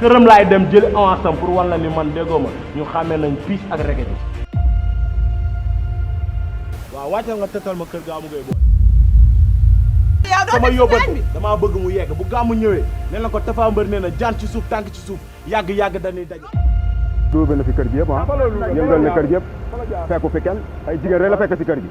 këram laay dem jëli avance am pour wan la ni man déggoo ma ñu xàmmee nañ piis ak reket yi. waaw wàccal nga tëtal ma kër Gamou Gueye booy. sama yóbbal damaa bëgg mu yegg bu Gamou ñëwee nee na ko Tapha Mbeur nee na jaan ci suuf tànk ci suuf yàgg dañuy daje. duubal na fi kër gi yëpp ah yëngal na kër gi yëpp fekku fi kenn ay jigéen rek la fekk ci kër gi.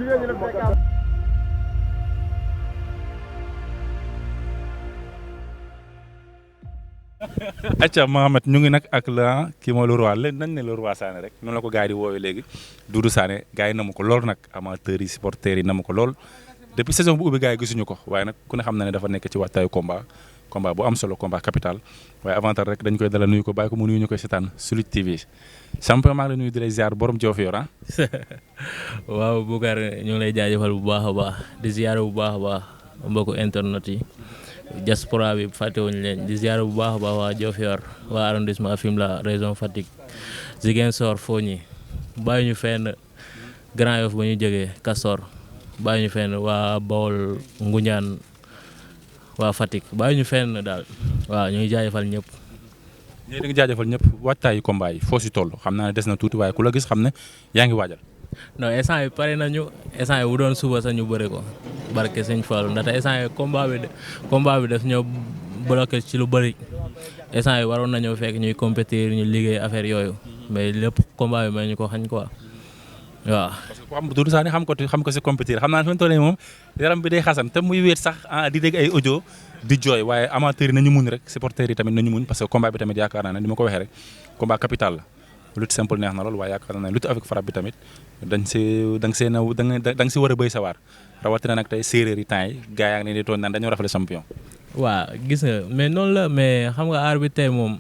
acca Mohamed ñu ngi nag ak la kii mooy le roi léegi nañ ne le roi Sané rek noonu la ko gars yi di woowee léegi Doudou Sané gars yi namu ko lool nag amateurs yi supporters yi namu ko lool depuis saison bu ubbi gars yi gisuñu ko waaye nag ku ne xam na ne dafa nekk ci waxtaayu combat bu am solo combat capital waaye avantage rek dañ koy dala nuyu ko bàyyi ko mu nuyu ñu koy seetaan sur Lutte TV champion maa ngi la nuyu di lay ziar borom Diofior ah. waaw Boucar ñu ngi lay jaajëfal bu baax a baax di ziar bu baax a baax mbokku internet yi diaspora bi fàttewuñu leen di ziar bu baax a baax waa Diofior waa arrondissement Fimela région Fatick Ziguinchor Fogny bàyyi ñu fenn Grand Yoff ba ñu jógee Castor bàyyi ñu fenn waa Bawol Ngoundiane waa Fatick bàyyi ñu fenn daal waaw ñu ngi jaajëfal ñëpp. ñooy da nga jaajëfal ñëpp waajtaayu combat yi foo si toll xam naa ne des na tuuti waaye ku la gis xam ne yaa ngi waajal. non instant yi pare nañu instant yi bu doon suba sax ñu bëri ko barke Sëñ Fallu ndaxte instant yi combat bi daf ñoo bloqué ci lu bëri instant yi waroon nañoo fekk ñuy compétir ñu liggéey affaire yooyu mais lépp combat bi may ñu ko xañ quoi waaw. parce que ku xam Doudou Sané xam ko si compétir xam naa ne fi mu toll nii moom yaram bi day xasan te muy wéet sax di dégg ay audio di jooy waaye amateurs yi nañu muñ rek supporters yi tamit nañu muñ parce que combat bi tamit yaakaar naa ne ni ma ko waxee rek combat capital la. lutte simple neex na lool waaye yaakaar naa ne lutte avec frappe bi tamit da nga si war a béy sa waar rawatina nag tey séeréer yi temps yi gars yaa ngi ne di toog naan dañoo rafetlu champion. waaw gis nga mais noonu la mais xam nga aar bi tey moom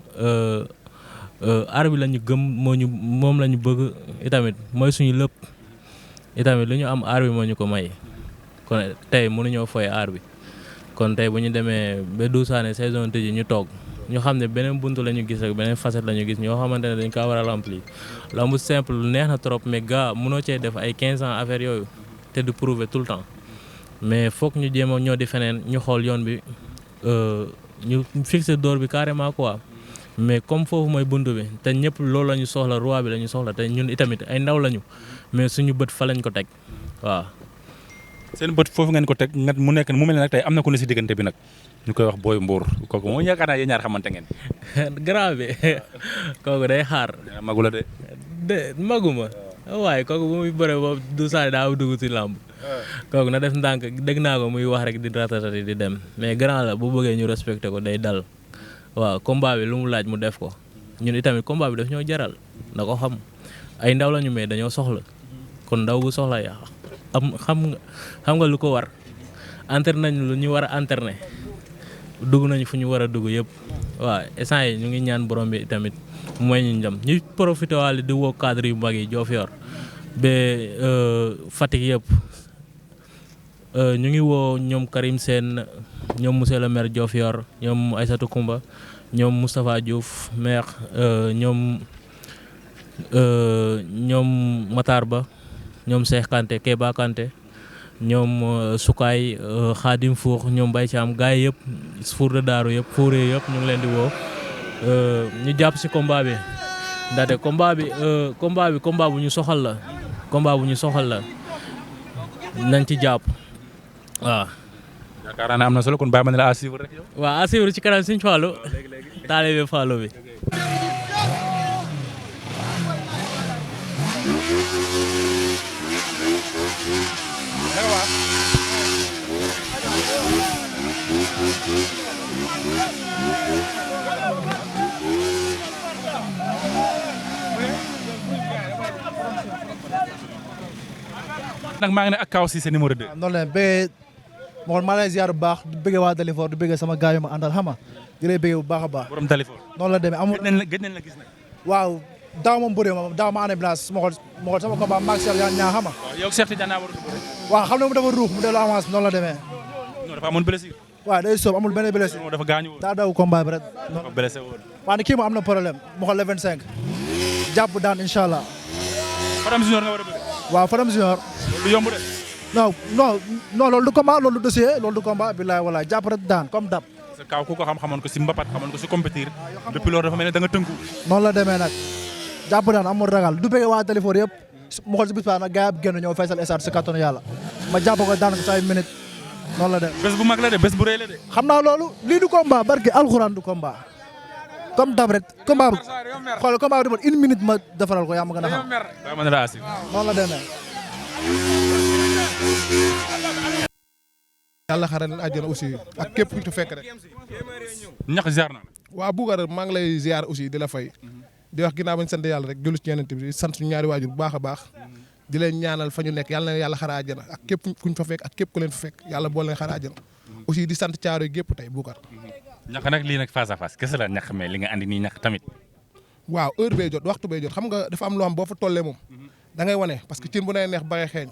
aar bi la ñu gëm moom la ñu bëgg itamit mooy suñu lépp itamit lu ñu am aar bi moo ñu ko may kon tey mënuñoo foy aar bi kon tey bu ñu demee ba Doudou Sané saison tëji ñu toog. ñu xam ne beneen buntu la ñu gis ak beneen facette la ñu gis ñoo xamante ne dañ kaa war a remplir lambu simple neex na trop mais gars mënoo cee def ay 15 ans affaire yooyu te du prouver tout le temps mais foog ñu jéem a ñoo di feneen ñu xool yoon bi ñu fixer door bi carrément quoi mais comme foofu mooy buntu bi te ñëpp loolu la ñu soxla roi bi la ñu soxla te ñun itamit ay ndaw lañu mais suñu bët fa lañ ko teg waaw. seen bët foofu ngeen ko teg mu nekk mu mel ne nag tey am na ku ne si diggante bi nag. ñu koy wax Boy Mbour kooku moom yaakaar naa yéen ñaar xamante ngeen. grand bi kooku day xaar. magu la de. maguma waaye kooku bu muy bëre boobu Doudou Sané daa dugg ci làmb. kooku na def ndànk dégg naa ko muy wax rek di ratatati di dem mais grand la bu bëggee ñu respecté ko day dal waaw combat bi lu mu laaj mu def ko ñun itamit combat bi daf ñoo jaral na ko xam ay ndaw la ñu mais dañoo soxla kon ndaw bu soxla yaa xam nga lu ko war entraîné nañ lu ñu war a entraîné. dugg nañu fu ñu war a dugg yëpp waaw instant yi ñu ngi ñaan borom bi tamit mooy ñu jëm ñu profité waale di woo cadre yu mag yi Diofior ba Fatick yëpp ñu ngi woo ñoom Karim Sène ñoom monsieur le maire Diofior ñoom Aïssatou Koumba ñoom Moustapha Diouf maire ñoom Matar Ba ñoom Cheikh Kanté Kéba Kanté ñoom Sukaay Khadim Four ñoom Baye Thiam gars yi yëpp Four de Daaru yëpp Four yëpp ñu ngi leen di woo ñu jàpp si combat bi ndaxte combat bu ñu soxal la combat bu ñu soxal la nañ ci jàpp waaw. yaakaar naa am na solo kon bàyyi ma ne la à suivre rek yow. waaw à suivre ci kanam Sëñ Fallou taalibe Fallou bi. nag maa ngi ne ak Kaw Cissé numéro 2. noonu la bëggee maa lay ziar bu baax di bëggee waa Dalifort di bëggee sama gars yu ma àndal xam nga di lay bëggee bu baax a baax. borom Dalifort. noonu la demee amul gëj nañ la gis nag. waaw daaw moom bëree ma daaw ma année blanche ma xool sama combat maag Cheikh ñaa xam nga. waaw yow Cheikh Tidiane war a dugg. waaw xam ne mu dafa ruux mu delloo avance noonu la demee. non dafa amoon blessure. waaw day soob amul benn blessure. moom dafa gaañu woon. daa daw combat bi rek. dafa blessé woon. waaw kii moom am na problème mu xool le 25. jàpp daan incha allah. Fadam Junior nga war a bëgg. waaw Fadam Junior. lu yomb de. non loolu du combat loolu du dossier loolu du combat billaay walaay jàpp rek daan comme dab. parce que Kaaw ku ko xamoon ko si mbapat xamoon ko si compétir depuis loolu dafa mel ne da nga tënku. noonu la demee nag jàpp naan amul ragal du bëgg waa Dalifort yëpp mu xool si bis baa nag gars yi génn ñëw feesal stade si kattanu yàlla ma jàpp ko daan ko sa ay minutes noonu la dem. bés bu mag la de bés bu rëy la de. xam naa loolu lii du combat barke alxuraan du combat comme dab rek combat bi xool combat bi di 1 minute ma defaral ko yaa ma gën a xam. waaw man la asif. noonu la demee. yàlla xaral àjjana aussi ak képp ku ñu fekk rek. ñax ziar naa la. waa Bougar maa ngi lay ziar aussi di la fay. di wax ginnaaw bañ sant yàlla rek julli ci Yonent bi sant suñu ñaari waajur bu baax a baax. di leen ñaanal fa ñu nekk yàlla na yàlla xara àjjana ak képp ku ñu fa fekk ak képp ku leen fa fekk yàlla boole leen xara àjjana. aussi di sant caaro gépp tey Bougar. ñax nag lii nag face à face kese la ñax mais li nga andi nii ñax tamit. waaw heure bee jot waxtu bee jot xam nga dafa am loo xam boo fa tollee moom. da ngay wane parce que cin bu nay neex ba ngay xeeñ.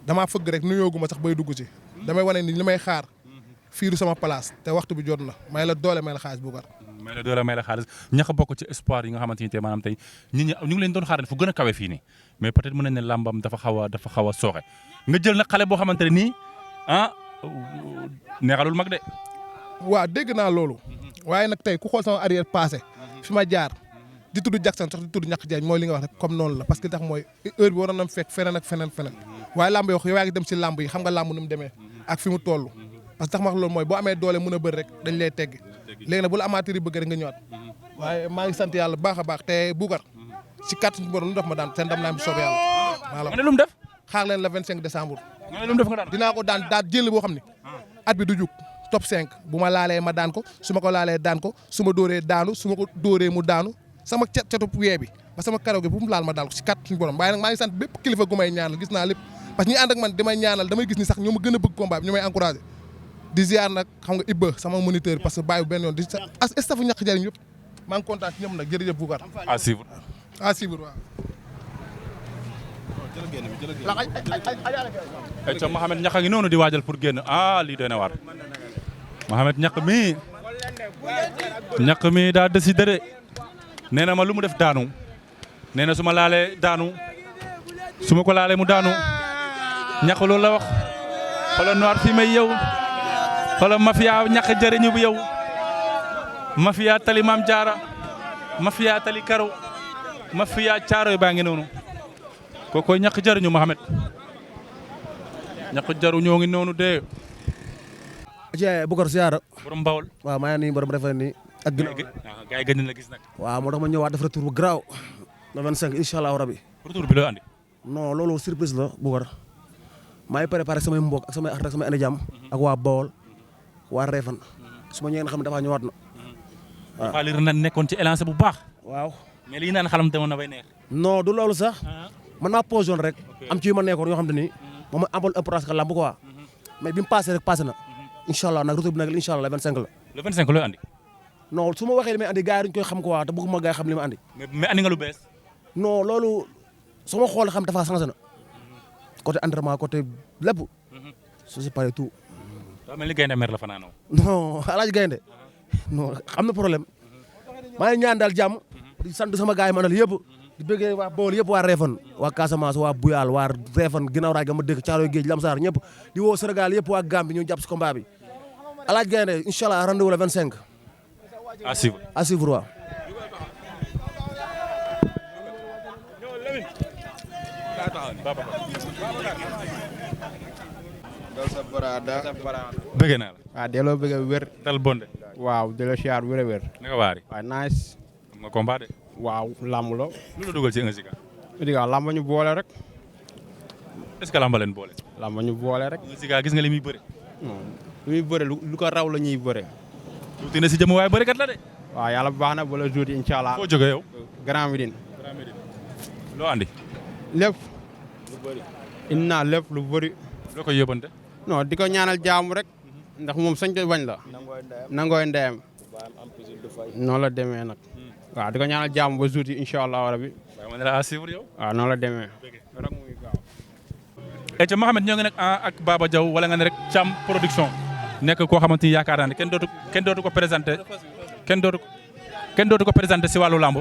damaa fëgg rek nuyooguma sax bay dugg ci. damay wane ni li may xaar fii du sama place te waxtu bi jot na may la doole may la xaalis Bougar. may la doole may la xaalis ñax bokk ci espoir yi nga xamante ni tey maanaam tey nit ñi ñu ngi leen doon xaaral fu gën a kawe fii nii mais peut-être mën nañ ne làmbam dafa xaw a sooxe nga jël nag xale boo xamante ne nii neexalul mag de. waaw dégg naa loolu waaye nag tey ku xool sama arrière passé fi ma jaar di tudd Jackson sax di tudd ñàkk jaay mooy li nga wax rek comme noonu la parce que tax mooy heure bi waroon na fekk feneen ak feneen waaye làmb yoo yaa ngi dem si làmb yi xam nga làmb nu mu demee ak fi mu toll parce que tax ma wax loolu mooy boo amee doole mën a bëri rek dañ lay tegg léegi nag bu la amateur yi bëgg rek nga ñëwaat waaye maa ngi sant yàlla baax a baax te Bougar si kàttan bi borom lu def ma daan seen ndam naa mi soobee yàlla nga ne lu mu def. xaar leen le 25 décembre nga ne lu mu def nga daan. dinaa ko daan jël boo xam ne at bi du jug top 5 bu ma laalee ma daan ko su ma ko laalee daan ko su ma dóoree daanu su ma ko dóoree mu daanu sama catu wee bi ba sama karaw gi bu mu laal ma daal ko si kat suñu borom waaye nag maa ngi sant bépp kilifa gu may ñaanal gis naa lépp parce que ñi ànd ak man damay ñaanal damay gis ni sax ñoo ma gën a bëgg combat bi ñu may encouragé di ziar nag xam nga Ibba sama moniteur parce que bàyyi benn yoon di staff ñàkk jariñ yëpp maa ngi kontaan ci ñoom nag jërëjëf Bougar à suivre. à suivre waaw. ayca Mouhamed ñax a ngi noonu di waajal pour génn lii doy na waar Mouhamed ñax mi daa décidé de nee na ma lu mu def daanu nee na su ma laalee daanu su ma ko laalee mu daanu ñax loolu la wax xoolal noir fii may yow xoolal mafia ñax jëriñu bu yow mafia tali maam jaara mafia tali karo mafia caaro baa ngi noonu kooku ñax jëriñu Mouhamed ñax jëriñoo ngi noonu de. Adja Bougar siyaara. borom Bawol. waaw maa ngi nii borom rafet nii. ak ginnaaw gars yi gën la gis nag. waaw moo tax ma ñëwaat def retour bu garaaw. le 25 incha allah rabi. retour bi loo andi. non loolu surprise la Bougar. maa ngi préparé samay mbokk ak samay xarit ak samay andi jàmm. ak waa Bawol waa Réfane. su ma ñëwee nga xam ne dafa ñëwaat na. waaw xaalir na nekkoon ci élancé bu baax. waaw. mais lii naan xalam demoon na bay neex. non du loolu sax. man maa posé woon rek. am ci yu ma nekkoon yoo xam ne nii. moom mooy amal importance que lamb quoi. mais bi mu passé rek passé na. incha allah nag retour bi nag incha allah le 25 la. le 25 looy andi. non su ma waxee li may andi gars yi dañu koy xam quoi te bëgguma gars yi xam li ma andi. mais andi nga lu bees. non loolu su ma xool xam dafa changé na côté entraînement côté lépp su si paree tout. daa mel ni gaynde mer la fanaanoo. non alaaj gaynde non xam na problème maa ngi ñaan daal jàmm di sant sama gars yi ma andal yëpp di bëggee waa Bawol yëpp waa Réfane waa Casamance waa Bouyal waa Réfane ginnaaw raay ga ma dëkk Caaroy Géej Lamsaar ñëpp di woo Sénégal yëpp waa Gambie ñu jàpp si combat bi alaaj gaynde incha allah rendez-vous le 25. à suivre. à suivre waaw. bëgg naa la. waaw delloo bëgg a wér. dal bonde. waaw delloo siyaar wér a wér. naka waari. waaw nice. am nga combat de. waaw làmb la. lu la dugal ci 1 Giga. Giga làmb ñu boole rek. est-ce que làmb leen boole. làmb ñu boole rek. 1 Giga gis nga li muy bëri. lu muy bëre lu ko raw la ñuy bëre. tuuti na si jëm waaye bërikat la de. waaw yàlla baax na bala jour incha allah. foo jógee yow. Grand Médine. loo andi. lépp. lu bëri. indi naa lépp lu bëri. loo koy yóbbante. non di ko ñaanal jaamu rek. ndax moom sañ ko bañ la. nangooy ndeyam. noonu la demee nag. waaw di ko ñaanal jaamu ba jour incha allah rabi. waaw ma ne la à suivre yow. waaw noonu la demee. rek muy gaaw. et Mouhamed ñoo ngi nag ak Baba Diaw wala nga ne rek Thiam production nekk koo xamante ni yaakaar naa ne kenn dootu ko présenté kenn dootu ko présenté si wàllu lamb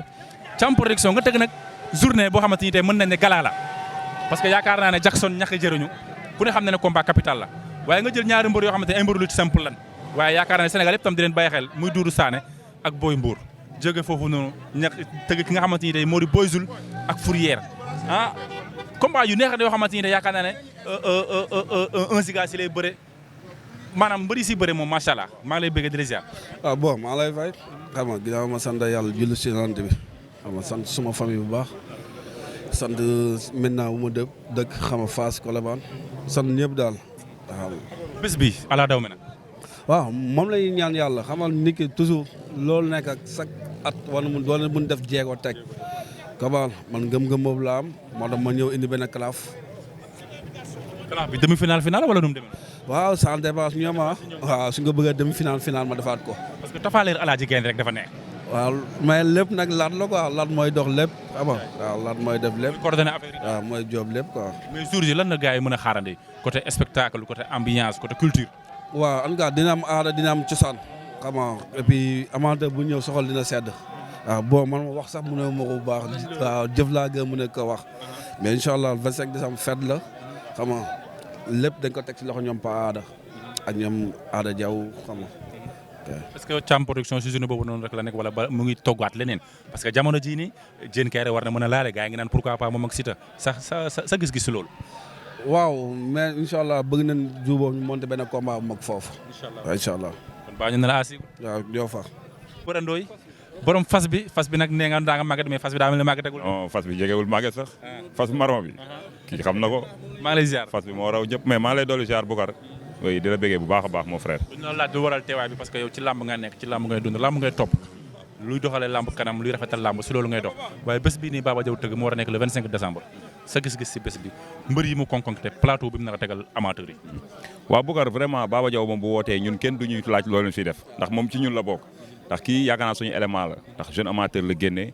Thiam production nga tëgg nag journée boo xamante ni tey mën nañ ne gala la parce que yaakaar naa ne Jackson ñax jëriñu ku ne xam ne ne combat capital la waaye nga jël ñaari mbër yoo xamante ne ay mbër lu ci simple lan waaye yaakaar naa ne Sénégal yëpp tam di leen bàyyi xel muy Doudou Sané ak Boy Mbour jóge foofu noonu tëgg ki nga xamante ni tey moo di Boy Zul ak Fourrière combat yu neex yoo xamante ni tey yaakaar naa ne un Ziga si lay bëre maanaam mbëri si bëre moom macha allah maa ngi lay bëgg di la ziar. Bon maa lay fay xam nga ginnaaw ma sant yàlla julli si nant bi xam nga sant suma famille bu baax sant maintenant bu ma dëkk xam nga Fass Colobane sant ñëpp daal waaw. bés bi ala daw me na waaw moom la ñuy ñaan yàlla xamal nit ki toujours loolu nekk ak chaque at wala mun def jéego teg kabal man gëm-gëm boobu la am moo tax ma ñëw indi benn calaf bi demi final wala nu mu demee. waaw sans dépense ñoom waaw su nga bëggee demi final ma defaat ko. parce que Tapha Leer Alaaji Gaynde rek dafa neex. waaw mais lépp nag laat la quoi laat mooy dox lépp xam nga waaw laat mooy def lépp. coordonné affaire yi. waaw mooy job lépp quoi. mais jour ji lan la gars yi mën a xaarandi côté spectacle côté ambiance côté culture. waaw en tout cas dina am aada dina am cosaan xam nga et puis amateur bu ñëw soxal dina sedd waaw bon man ma wax sax mu ne ma ko bu baax waaw jëf laa gën mu ne ko wax mais incha allah 25 décembre fête la xam nga lépp dañ ko teg ci loxo ñoom pa aada ak ñoom aada jaw xam nga. est-ce que Thiam production si journée boobu noonu rek la nekk wala ba mu ngi toggaat leneen parce que jamono jii nii Diène Kaïré war na mën a laale gars yi ngi naan pourquoi pas moom ak Siteu sa gis-gis si loolu. waaw mais incha allah bëgg nañ jubóo ñu monté benn combat bu mag foofu. incha allah kon baa ñu ne la asi. waaw ñoo fa. Borandooy borom fas bi nag nee nga daa nga màgget mais fas bi daa mel ne màggetagul. non fas bi jegewul màgget sax. fas marron bi. kii xam na ko. maa ngi lay ziar fas bi moo raw ñëpp mais maa ngi lay dolli ziar Boucar. oui di la bëggee bu baax a baax mon frère. duñ la laaj lu waral teewaay bi parce que yow ci làmb nga nekk ci làmb ngay dund làmb ngay topp luy doxalee làmb kanam luy rafetal làmb si loolu ngay dox waaye bés bii nii Baba Diaw tëgg mu war a nekk le 25 décembre sa gis-gis si bés bi mbër yi mu concocté plateau bi mu nar a tegal amateur yi. waaw Boucar vraiment Baba Diaw moom bu wootee ñun kenn duñuy laaj loolu fi def ndax moom ci ñun la bokk ndax kii yaakaar naa suñu élément la ndax jeune amateur la génnee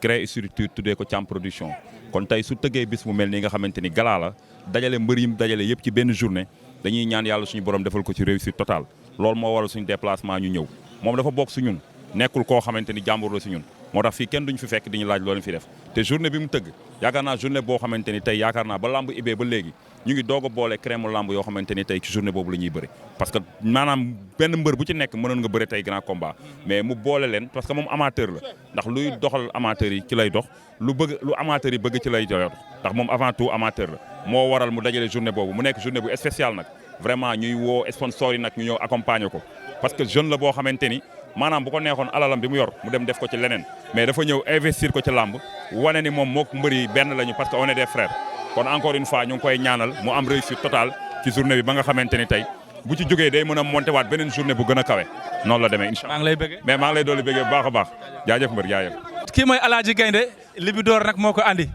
créé structure tuddee ko Thiam production kon tey su tëggee bis mu mel nii nga xamante ni gala la dajale mbër yi mu dajale yëpp ci benn journée dañuy ñaan yàlla suñu borom defal ko ci réussite totale loolu moo waral suñu déplacement ñu ñëw moom dafa bokk su ñun nekkul koo xamante ni jàmbur la si ñun moo tax fii kenn duñ fi fekk diñu laaj loolu fi def te journée bi mu tëgg yaakaar naa journée boo xamante ni tey yaakaar naa ba lamb ibee ba léegi ñu ngi doog a boole crème lamb yoo xamante ni tey ci journée boobu la ñuy bëri parce que maanaam benn mbër bu ci nekk mënoon nga bëri tey grand combat mais mu boole leen parce que moom amateur la ndax luy doxal amateur yi ci lay dox lu amateur yi bëgg ci lay dox ndax moom avant tout amateur la moo waral mu dajale journée boobu mu nekk journée bu spéciale nag vraiment ñuy woo sponsor yi nag ñu ñëw accompagner ko parce que jeune la boo xamante ni maanaam bu ko neexoon alalam bi mu yor mu dem def ko ci leneen mais dafa ñëw investir ko ci làmb wane ni moom mook mbër yi benn lañu parce que on est des frères kon encore une fois ñu ngi koy ñaanal mu am réussite totale ci journée bi ba nga xamante ni tey bu ci jógee day mën a monter waat beneen journée bu gën a kawe noonu la demee incha allah. maa ngi lay bëggee mais maa ngi lay dooli bëggee bu baax a baax jaajëf mbër jaajëf. kii mooy Alaaji Gaynde Libidoor nag moo ko andi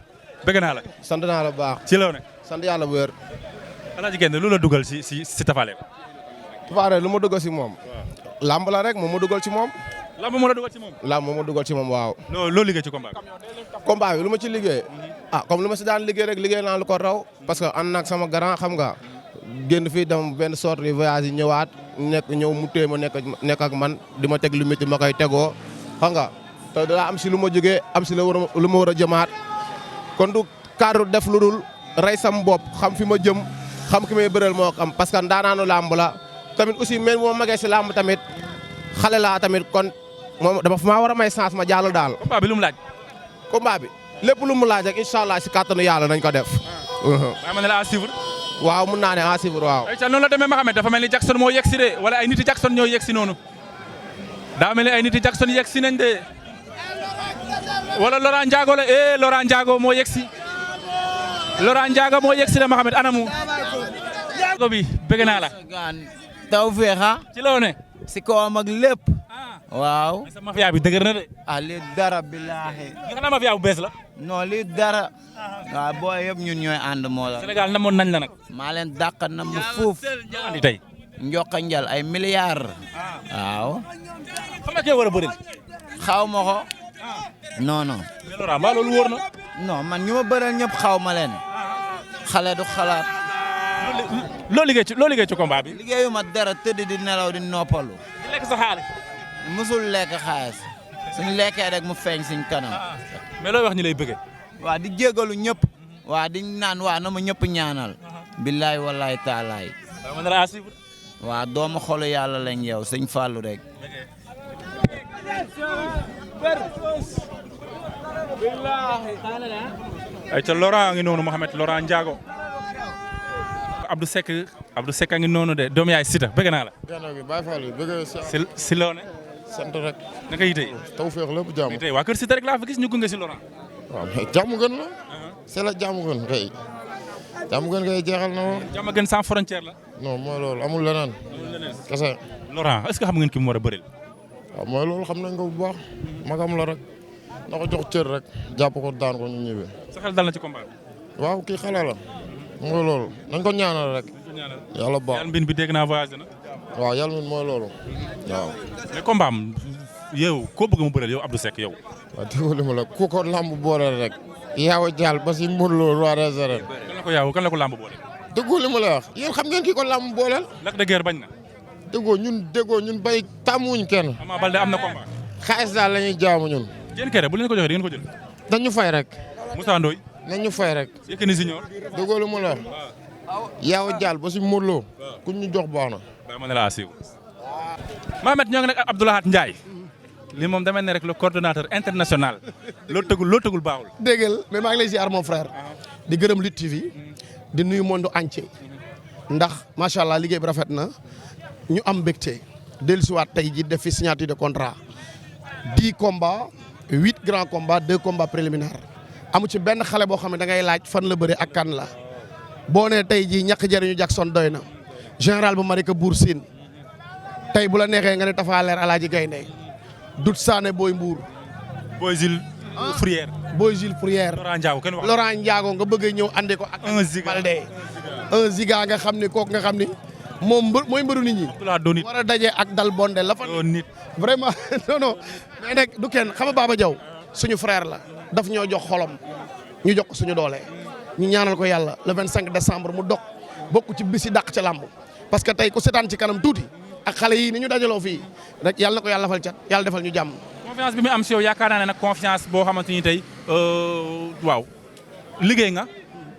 bëgg naa la. sant naa la bu baax. ci law ne. sant yàlla bu wér. Alaaji Gaynde lu la dugal si Tapha Leer. Tapha Leer lu ma dugal si moom. lamb la rek moom ma dugal ci moom. lamb moo la dugal ci moom. lamb moo ma dugal ci moom waaw. loo liggéey ci combat bi. combat bi lu ma ci liggéey. comme lu ma si daan liggéey rek liggéey naa lu ko raw. parce que ànd nag sama grand xam nga génn fii dem benn sorte de voyage yi ñëwaat ñëw mu téye ma nekk ak man di ma teg lu métti ma koy tegoo xam nga te daa am si lu ma jógee am si lu ma war a jëmaat kon du cadre def lu dul rey sam bopp xam fi ma jëm xam ki may bëreel moo xam parce que ndaanaanu làmb la tamit aussi même moo magee si làmb tamit xale laa tamit kon moom dama maa war a may chance ma jàll daal. combat bi lu mu laaj. combat bi lépp lu mu laaj rek incha allah si kàttanu yàlla nañ ko def. maa ma ne la à suivre. waaw mun naa ne à suivre waaw. ayca noonu la demee Mohamed dafa mel ni Jackson moo yegg si de wala ay niti Jackson ñoo yegg si noonu daa mel ni ay niti Jackson yegg si nañ de wala Laurent Ndiago la Laurent Ndiago moo yegg si Laurent Ndiago moo yegg si de Mohamed anamu. Ndiago bi bëgg naa la. taw feexa ci loo ne. si kawam ak lépp. waaw. sa mafia bi dëgër na de. lii dara billaahi. nga xanaa mafia bu bees la. non lii dara. waaw booy yëpp ñun ñooy ànd moo la. Sénégal namoon nañ la nag. maa leen dàq na mu fuuf. andi tey. Njoka Njal ay milliards. waaw. xam nga kee war a bëri. xaw ma ko. non non. mais Laurent mbaa loolu wóor na. non man ñu ma bëreel ñëpp xaw ma leen. xale du xalaat. loo liggéey ci combat bi. liggéeyu ma dara tëdd di nelaw di noppalu. di lekk sa xaalis. musul lekk xaalis. suñu lekkee rek mu feeñ suñ kanam. mais looy wax ñu lay bëggee. waa di jégalu ñëpp. waa di naan waa na ma ñëpp ñaanal. billaay wallaay taalaay. waaw man la à suivre. waaw doomu xolu yàlla lañ yow sëñ Fallou rek. ay ca Laurent ngi noonu Mouhamed Laurent Ndiago. Abdou Seck a ngi noonu de doom yaay Sita bëgg naa la. gannaaw gi Baye Fall bëgg si loo ne. sant rek. naka yi tey. taw féex lépp jàmm. tey waa kër Sita rek laa fa gis ñu gunge si Laurent. waaw mais jàmm gën la. c'est la jàmm gën kay. jàmm gën kay jeexal na woon. jàmm gën sans frontière la. non mooy loolu amul leneen. kese. Laurent est-ce que xam ngeen ki mu war a bëril. waaw mooy loolu xam nañ ko bu baax. magam la rek. na ko jox cër rek. jàpp ko daan ko ñu ñibbi. sa xel dal na ci combat bi. waaw kii xale la. mooy loolu nañ ko ñaanal rek. yàlla baax yàlla mbin bi dégg naa voyagé na. waaw yàlla mbin mooy loolu. waaw. mais combat am yow koo bëgg mu bëreel yow Abdou Seck yow. waaw déggoo li ma la ku ko lamb booleel rek. yaaw jàll ba si Modou Lo roi des arènes. kan la ko lamb booleel. déggoo li ma la wax yéen xam ngeen ki ko lamb booleel. Lac de Guiers bañ na. déggoo ñun bay tàmmuwuñ kenn. Ama Baldé am na combat. xaalis daal la ñuy jaamu ñun. Diène Kairé bu leen ko joxee di ngeen ko jël. dañu fay rek. Moussa Ndoye. nañu fay rek. Yékini Senior. déggoo li ma la wax. yaaw jàll ba si Modou Lo. ku ñu jox baax na. waaw ma ne laa siiw. Mohamed ñoo ngi nag ak Abdoulahat Ndiaye. li moom dama ne rek le coordonnateur international. loo tëgul baaxul. déggal mais maa ngi lay ziar mon frère. di gërëm Lutte TV. di nuyu monde entier. ndax macha allah liggéey bi rafet na. ñu am mbégte. dellusiwaat tey ji def fi signature de contrat. 10 combats 8 grands combats 2 combats préliminaires. amu ci benn xale boo xam ne da ngay laaj fan la bëre ak kan la. boo nee tey jii ñàkk jëriñu Jackson doy na. général bu Malika Bour Sine. tey bu la neexee nga ne Tapha Leer Alaaji Gaynde Dout Sané Boy Mbour. Boy Jules Fourière. Boy Jules Fourière. Laurent Ndiago nga bëgg a ñëw andi ko ak. Balde 1 Ziga nga xam ni kooku nga xam ni moom mooy mbëru nit ñi. war a daje ak Dal Bondé la fa. vraiment non mais nag du kenn xam nga Baba Diaw suñu frère la daf ñoo jox xolom ñu jox ko suñu doole. ñu ñaanal ko yàlla le 25 décembre mu dog bokk ci bisi dàq ca làmb parce que tey ku seetaan ci kanam tuuti. ak xale yi ni ñu dajaloo fii rek yàlla na ko yàlla fal cat yàlla defal ñu jàmm. confiance bi mu am si yow yaakaar naa ne nag confiance boo xamante ni tey waaw liggéey nga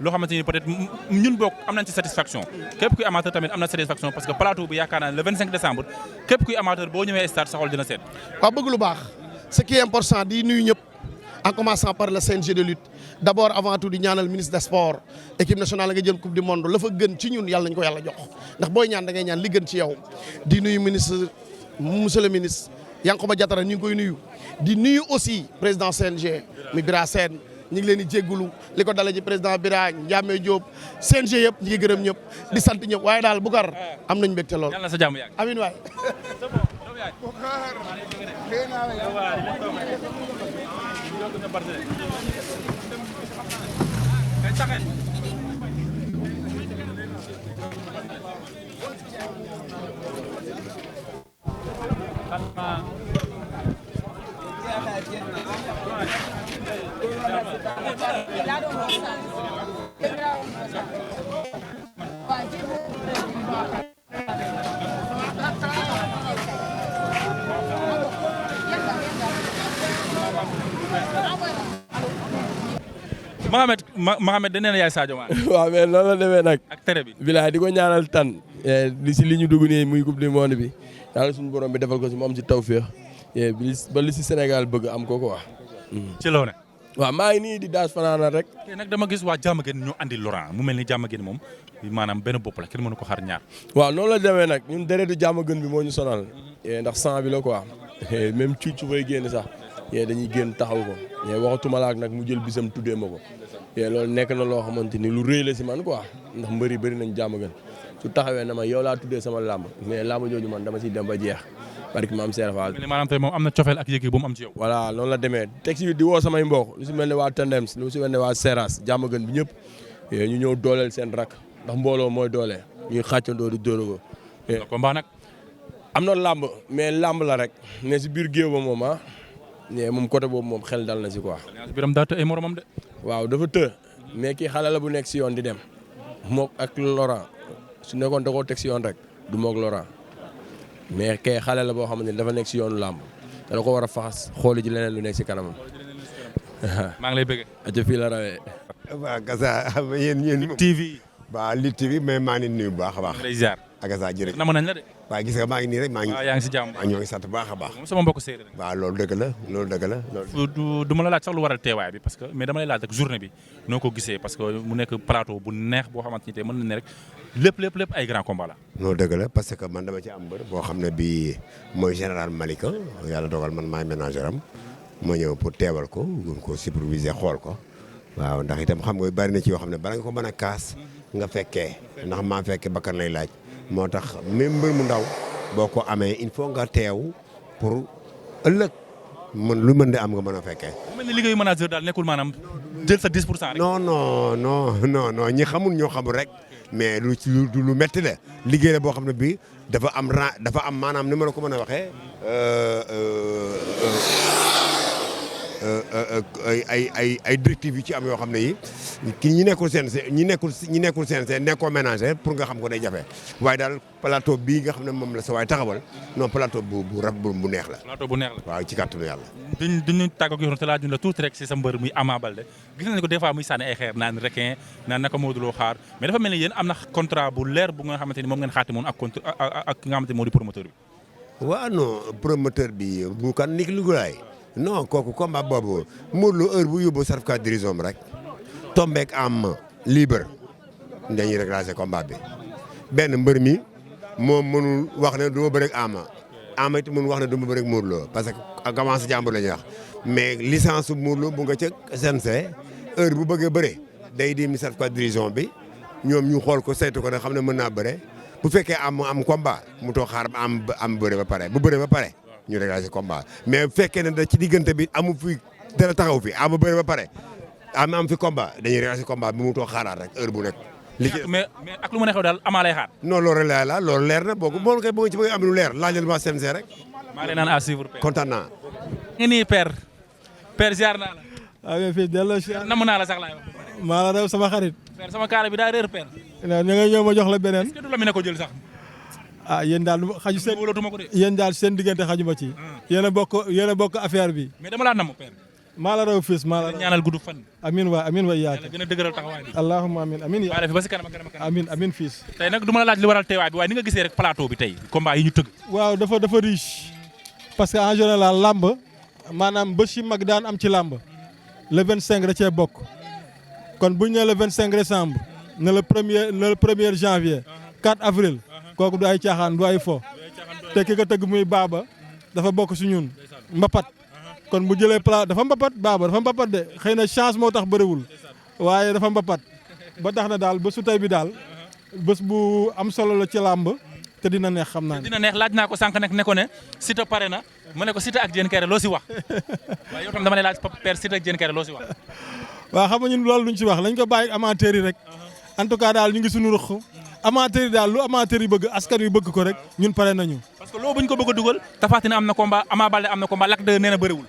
loo xamante ni peut-être ñun bokk am nañ ci satisfaction képp kuy amateur tamit am na satisfaction parce que plateau bi yaakaar naa ne le 25 décembre képp kuy amateur boo ñëwee stade sa xol dina seet. waaw bëgg lu baax ce qui est important di nuyu ñëpp en commençant par le CNG de lutte d'abord avant tout di ñaanal ministre des sports équipe nationale nga jël coupe du monde la fa gën ci ñun yàlla nañu ko yàlla jox ndax booy ñaan da ngay ñaan li gën ci yow di nuyu ministre monsieur le ministre Yankhoba Diattara ñu ngi koy nuyu di nuyu aussi président CNG mi Bira Sène ñu ngi leen di jéggulu li ko dale ci président Bira Ndiame Diop CNG yëpp ñu ngi gërëm ñëpp di sant ñëpp waaye daal Boucar am nañ mbégte lool. yàlla na sa jàmm yàgg. amiin waay. Mohamed da nee na yaay Sadio Mané. waaw mais noonu la demee nag. ak tere bi. bilaay di ko ñaanal tan li si li ñu dugg nii muy coupe du monde bi yàlla suñu borom bi defal ko si mu am si tawféex ba li si Sénégal bëgg am ko quoi. ci loo ne. waaw maa ngi nii di daas fanaanal rek. te nag dama gis waa Diamaguène ñu andi Laurent mu mel ni Diamaguène moom maanaam benn bopp la kenn mënu ko xar ñaar. waaw noonu la demee nag ñun deretu Diamaguène bi moo ñu sonal. ndax sang bi la quoi. même cuuc su fay génn sax. dañuy génn taxaw ko. waxatuma la ak nag mu jël bisam tuddee ma ko. loolu nekk na loo xamante ni lu rëy la si man quoi ndax mbëri bëri nañ Diamaguène su taxawee na ma yow laa tuddee sama làmb mais làmb jooju man dama siy dem ba jeex barki maam Serap Fall. maanaam tey moom am na cofeel ak yëg bu mu am ci yow. voilà noonu la demee teg si di woo samay mbokk lu si mel ne waa Tendems lu si mel ne waa Seras Diamaguène bi ñëpp ñu ñëw dooleel seen rak ndax mbooloo mooy doole ñuy xàccandoo di dóoragoo. combat nag. am na làmb mais làmb la rek mais si biir géew ba moom moom côté boobu moom xel dal na si quoi. biram daa të ay moromam de. waaw dafa të mais kii xale la bu nekk si yoon di dem mook ak Laurent su nekkoon da koo teg si yoon rek du mook Laurent mais kay xale la boo xamante ni dafa nekk si yoonu làmb te da ko war a faxas xooli ji leneen lu nekk si kanamam. maa ngi lay bëgg. aja fii la rawee. waaw Gaza yéen TV. waaw Lutte TV mais maa ngi nuyu bu baax a baax. lay ziar. Agassa jërëjëf nama nañ la de. waaye gis nga maa ngi nii rek maa ngi. waaw yaa ngi si jàmm. ñoo ngi sant bu baax a baax. moom sama mbokk séeréer rek. waaw loolu dëgg la du ma la laaj sax lu waral teewaay bi parce que mais dama lay laaj rek journée bi noo ko gisee parce que mu nekk plateau bu neex boo xamante ni tey mën na ne rek lépp ay grand combat la. non dëgg la parce que man dama ci am mbër boo xam ne bii mooy général Malika yàlla dogal man maay ménageur am ma ñëw pour teewal ko gun ko superviser xool ko waaw ndax itam xam nga bari na ci yoo xam ne bala nga ko mën a kaas nga fekkee ndax maa fekkee bakkan lay laaj moo tax même mbër mu ndaw boo ko amee il faut nga teew pour ëllëg lu mën di am nga mën a fekkee. bu mel ni liggéeyu manager daal nekkul maanaam jël sa 10% rek. non ñi xamul ñoo xamul rek mais lu métti la liggéey la boo xam ne bii dafa am maanaam ni ma la ko mën a waxee ay directives yu ci am yoo xam ne yi ñi nekkul CNG nekkoo ménager pour nga xam ko day jafe waaye daal plateau bii nga xam ne moom la sa waay taxawal non plateau bu neex la. plateau bu neex la waaw ci kàttanu yàlla. duñu tàggoog yoon te laaj la tuuti rek si sa mbër muy Ama Baldé gis nañu ko des fois muy sànni ay xeer naan requin naan naka Modou Lo xaar mais dafa mel ni yéen am na contrat bu leer bu nga xamante ni moom ngeen xaati moom ak ki nga xamante ni moo di promoteur bi. waaw non promoteur bi bu kan nik ligulaay non kooku combat boobu Modou Lo heure bu yóbbu certificat de guérison rek tombeek am libre dañuy réglager combat bi benn mbër mi moom mënul wax ne du ma bëre ak Ama it mënul wax ne du ma bëre ak Modou Lo parce que commencé jàmbur la ñuy wax mais licence su Modou Lo bu nga ca CNG heure bu bëggee bëre day di certificat de guérison bi ñoom ñu xool ko saytu ko ne xam ne mën naa bëre bu fekkee am combat mu toog xaar am bëre ba pare bu bëre ba pare ñu réglager combat mais bu fekkee ne da ci diggante bi amu fi dara taxaw fi am bëre ba pare am fi combat dañuy réglager combat bi mu toog xaaraat rek heure bu nekk. mais ak lu ma neexee daal Ama lay xaar. non loolu loolu leer na boo ko ci bëgg am lu leer laajal ma CNG rek. maa ngi lay naan à suivre. kontaan naa. nga nii père ziar naa la. waaw fii delloo si. namm naa la sax laay wax. maa la rew sama xarit. père sama kaara bi daa réer père. na nga ñëw ma jox la beneen. est-ce que du la mi ne ko jël sax. yéen daal xaju seen yéen daal seen diggante xaju ma ci. yéen a bokk affaire bi. mais dama laa namm père. maa la raw fils maa la ñaanal gudd fan. amin wa yaaka. gën a dëgëral taxawaay bi. allahumma amin yaa fi ba si kanam amin fils. tey nag du ma la laaj li waral teewaay bi waaye ni nga gisee rek plateau bi tey combat yi ñu tëgg. waaw dafa riche. parce que en général làmb maanaam bés yi mag daan am ci làmb le 25 da cee bokk kon bu ñu nee le 25 décembre ne le premier janvier 4 avril kooku du ay caaxaan du ay fo te ki ko tëgg muy baaba dafa bokk si ñun mbapat kon bu jëlee plat dafa mbapat baaba dafa mbapat de xëy na chance moo tax bëriwul waaye dafa mbapat ba tax na daal bésu tey bi daal bés bu am solo la ci làmb te dina neex xam naa ne. dina neex laaj naa ko sànq nag ne ko ne Siteu pare na mu ne ko Siteu ak Diène Kaïré loo si wax waaye yow tam dama lay laaj père Siteu ak Diène Kaïré loo si wax. waaw xam nga ñun loolu luñ si wax lañ ko bàyyi amateur yi rek en tout cas daal ñu ngi suñu ruq amateur yi daal lu amateur yi bëgg askan wi bëgg ko rek ñun pare nañu. parce que loo buñ ko bëgg a dugal Tapha Tine am na combat Ama Baldé am na combat Lac 2 nee na bëriwul.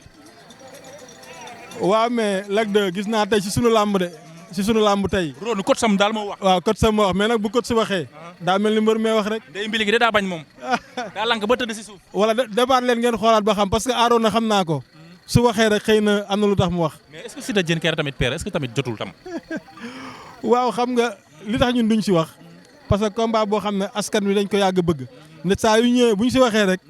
waaw mais Lac 2 gis naa tey si sunu làmb de. si sunu làmb tey. Rone coach sam daal moo wax. waaw coach sam moo wax mais nag bu coach si waxee. daa mel ni mbër mee wax rek. day mbili gi de daa bañ moom. daa lank ba tëdd si suuf. wala débat leen ngeen xoolaat ba xam parce que Arona xam naa ko. su waxee rek xëy na am na lu tax mu wax. mais est-ce que Siteu Diène Kaïré tamit père est-ce que tamit jotul tam. waaw xam nga li tax ñun duñ si wax parce que combat boo xam ne askan wi dañ ko yàgg bëgg ne saa yu ñëwee bu ñu si waxee rek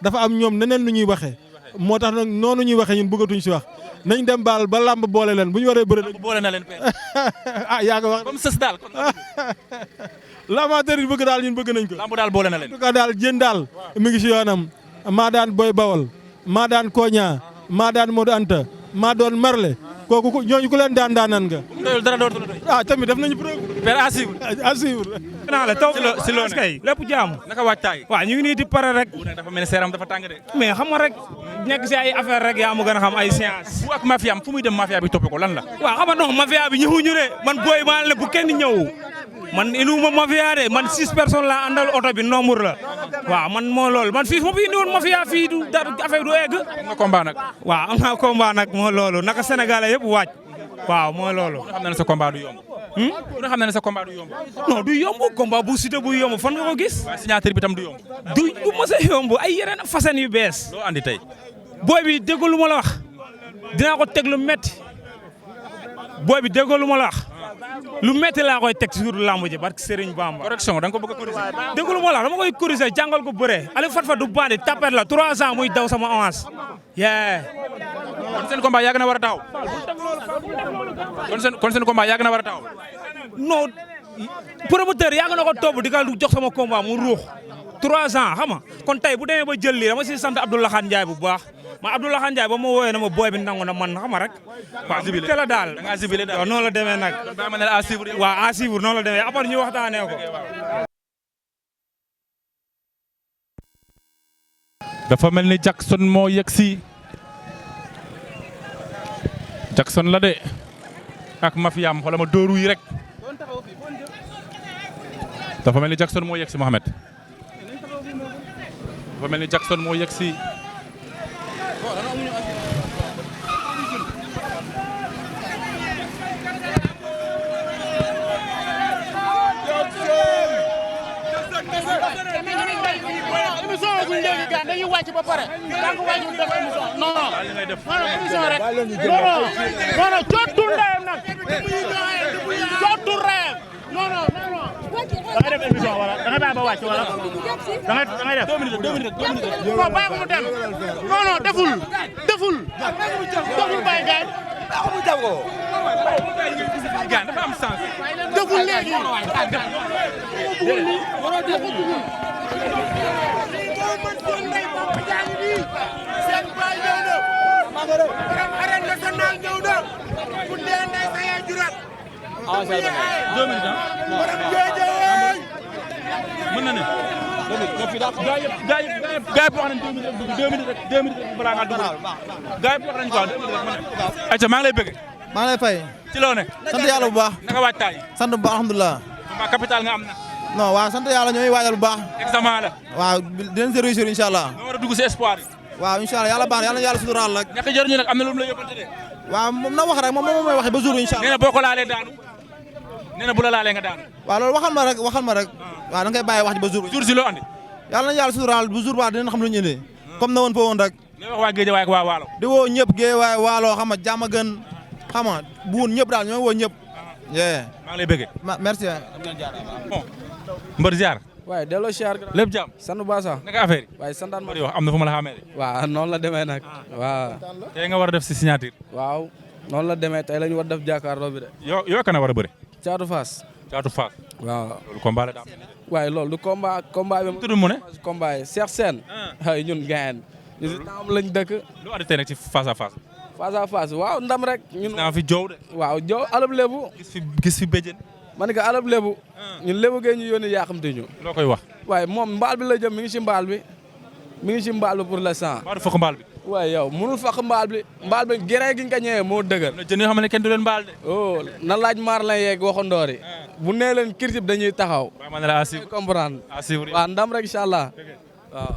dafa am ñoom neneen nu ñuy waxee moo tax nag noonu ñuy waxee ñun bëggatuñ si wax nañ dem baal ba làmb boole leen bu ñu waree bëre. boole na leen père. ah yaa ko wax. comme sës daal kon. l'amateur yi bëgg daal ñun bëgg nañ ko. lamb daal boole na leen. en tout cas daal Diène daal mi ngi si yoonam maa daan Boy Bawol maa daan Koña maa daan Modou Anta maa doon Marley kooku ñooñu ku leen daan daanan nga. doyul dara dootul doy. ah tamit def nañu preuve. père à suivre. à suivre. naa la taw si loo kay lépp jaam. naka waajtaay. waaw ñu ngi nii di pare rek. dafa mel ni seeram dafa tàng de. mais xam nga rek nekk si ay affaire rek yaa ma gën a xam ay science. bu ak mafia am fu muy dem mafia bi topp ko lan la. waaw xam nga non mafia bi ñëwuñu de man booy maa ne bu kenn ñëw man indiwuma mafia de man 6 personnes laa àndal oto bi nombre la waaw man moo loolu man fii ma fi indiwoon mafia fii du dara affaire du egg. am nga combat nag. waaw am naa combat nag moo loolu naka Sénégalais yëpp waaj waaw mooy loolu. xam na ne sa combat du yomb. ku ne xam na ne sa combat du yomb. non du yomb combat bu Siteu bu yomb fan nga ko gis. waaye signature bi tam du yomb. du mos a yomb ay yeneen façon yu bees. loo andi tey. booy bi déggoo lu ma la wax dinaa ko teg lu métti booy bi déggoo lu ma la wax lu métti laa koy teg ci jour lamb ji barke Serigne Bamba. correction da nga ko bëgg a corriger. déglu ma la dama koy corriger jàngal ko bëre Aliou Fatfa du bandi tapet la 3 ans muy daw sama avance. kon seen combat yàgg na war a taxaw. kon seen combat yàgg na war a taxaw. non promoteur yàgg na ko topp di ka jox sama combat mu ruux 3 ans xam nga kon tey bu demee ba jël lii dama si sant Abdoulaye Ndiaye bu baax ma Abdoulaye Ndiaye ba ma woowee na ma booy bi nangu na man xam nga rek. waaw zibilé la daal da ngaa zibilé daal noonu la demee nag. waaw à suivre noonu la demee après ñu waxtaanee ko. dafa mel ni Jackson moo yegg si Jackson la de ak mafiam xoolal ma dóoru yi rek dafa mel ni Jackson moo yegg si Mohamed dafa mel ni Jackson moo yegg si. dañuy wàcc ba pare da nga wàcc def émission non non émission rek non non cootul ndeyam nag cootul reyam non non non da ngay def émission wala da ngay bàyyi ba wàcc wala da ngay def 2 minutes non bàyyi ko mu dem non non deful bàyyi gaay mu jam ko gaay dafa am sens deful léegi seen baay ñëw na borom arène nationale ñëw na bu dee ndey sa yaay jurat borom géejewaay mën na ne gaay yëpp wax nañ 2 minutes rek 2 minutes balaa nga dugg gaay yëpp wax nañ quoi 2 minutes rek mën na ayca maa ngi lay bëgg maa ngi lay fay ci loo ne sant yàlla bu baax naka waajtaay sant bu baax alhamdulilah combat capital nga am na non waaw sant yàlla ñooy waajal bu baax examen la waaw dinañ si réussir incha allah nga war a dugg si espoir yi waaw incha allah yàlla baax yàlla suturaal rek ñàkk jëriñu nag am na lu mu la yóbbante de waaw moom na wax rek moom mooy waxee ba jour incha allah nee na boo ko laalee daanu nee na bu la laalee nga daanu waaw loolu waxal ma rek waaw da nga koy bàyyi wax ji ba jour si loo andi yàlla na yàlla suturaal bu jour baax dinañ xam lu ñu indi comme na woon fa woon rek wax waa Géejawaay ak waa Waalo di woo ñëpp Géejawaay Waalo xam nga jàmm gën xam nga buun ñëpp daal ñooy woo ñëpp maa ngi lay bëggee merci mbër ziar waaye delloo ziar lépp jàmm sant bu baax sax naka affaire yi waaye santaan ma wax am na fu ma la xamee waaw noonu la demee nag waaw tey nga war a def si signature waaw noonu la demee tey la ñu war def jàkkaarloo bi de yoo kana war a bëri Caatu Faas waaw loolu combat la daam waaye loolu du combat bi tudd mu ne combat yi Cheikh Sène ay ñun gayen ñu si temps lañ dëkk lu andi tey nag ci face à face waaw ndam rek ñun naa fi joow de waaw joow alab lébu gis fi béjjën ma ne ko alab lébu ñun lébu gee ñu yónni yaaxamte ñu loo koy wax waaye moom mbaal bi la jëm mi ngi ci mbaal bi pour l'instant maa du fokk mbaal bi waaye yow mënul fokk mbaal bi géré gi nga ko ñëwee moo dëgër jën yoo xam ne kenn du leen mbaal de oh na laaj maar la yeeg waxandoor yi bu nee leen kirtib dañuy taxaw ma ne la à comprendre waaw ndam rek incha allah waaw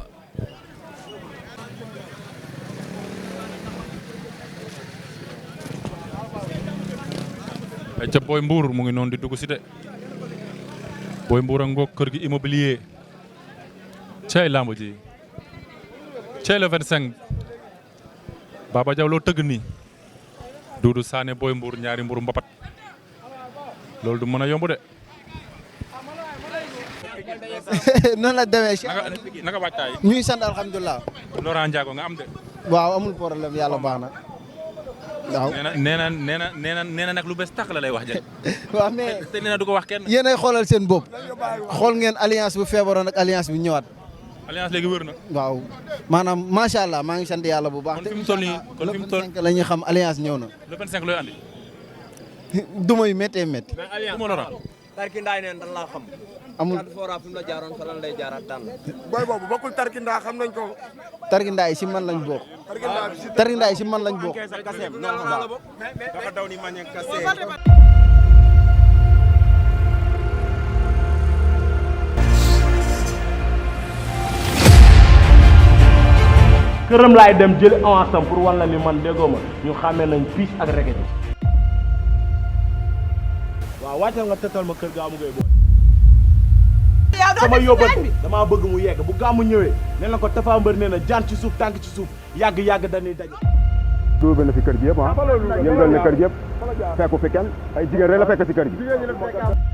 ca Boy Mbour mu ngi noonu di dugg si de Boy Mbour a ngoog kër gi immobilier cey lamb ji cey le 25 Baba Diaw loo tëgg nii Doudou Sané Boy Mbour ñaari mburu mbapat loolu du mën a yomb de noonu la demee naka waajtaay ñuy sant alhamdulilah Laurent Ndiago nga am de waaw amul problème yàlla baax na waaw nee na nag lu bees tax la lay wax jël waaw mais te nee na du ko wax kenn yéen ay xoolal seen bopp xool ngeen alliance bu feebaroon ak alliance bi ñëwaat alliance léegi wër na waaw maanaam macha allah maa ngi sant yàlla bu baax kon fi mu toll nii kon fi mu toll la ñuy xam alliance ñëw na le 25 looy andi duma yu méttee métti duma Laurent tarkindaay neen dan laa xam amul fora fi mu la jaaroon fa lan lay jaaraat daan boy boobu bokkul tarkindaa xam nañ ko tarkindaay si man lañ bokk tarkindaay si man lañ bokk dafa daw ni mañe kase këram laay dem jël avance am pour wan la ni man déggoo ma ñu xàmmee nañ piis ak reket waaw wàccal nga tëtal ma kër gaamu ngay booy sama yóbbal damaa bëgg mu yegg bu gàmmu ñëwee nee na ko Tapha Mbeur nee na jaan ci suuf tànk ci suuf yàgg dañuy daje duubal na fi kër gi yëpp ah yëngal na kër gi yëpp fekku fi kenn ay jigéen rek la fekk si kër gi